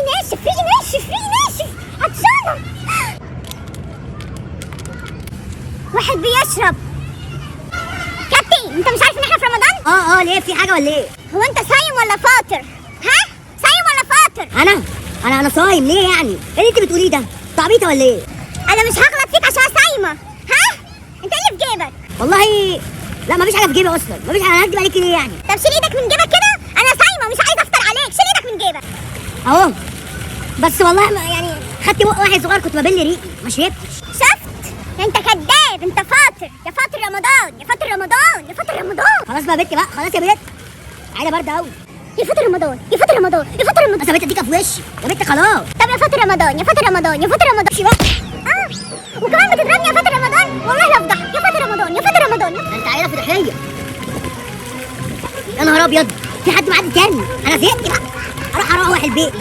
ناشف، ريقي ناشف، ريقي ناشف، عطشانة. واحد بيشرب. كابتن، انت مش عارف ان احنا في رمضان؟ اه ليه، في حاجة ولا ايه؟ هو انت صايم ولا فاطر؟ ها؟ صايم ولا فاطر؟ انا صايم. ليه يعني؟ ايه اللي انت بتقوليه ده؟ انت عبيطه ولا ايه؟ انا مش هغلط فيك عشان صايمه. ها؟ انت ايه اللي في جيبك؟ والله لا، مفيش حاجة في جيبي اصلا، مفيش حاجه. انا هكدب عليك ليه يعني؟ طب شيل ايدك من جيبك كده، انا صايمه مش عايزه افطر عليك. شيل ايدك من جيبك. اهو، بس والله ما يعني خدت بق واحد صغير، كنت ببل ريقي، ما شربتش. شفت؟ انت كداب، انت فاطر يا فاطر رمضان، يا فاطر رمضان، يا فاطر رمضان. خلاص بقى يا بنت بقى، خلاص يا بنت، عيله باردة قوي. يا فاطر رمضان، يا فاطر رمضان، يا فاطر رمضان. بس يا بنت اديك في وشي يا بنت، خلاص. طب يا فاطر رمضان، يا فاطر رمضان، يا فاطر رمضان. امشي بقى. اه، وكمان بتضربني يا فاطر رمضان؟ والله لا افضحك يا فاطر رمضان، يا فاطر رمضان. ده انت عيله فضحيه. يا نهار ابيض، في حد معدي تاني؟ انا زهقت بقى، اروح البيت.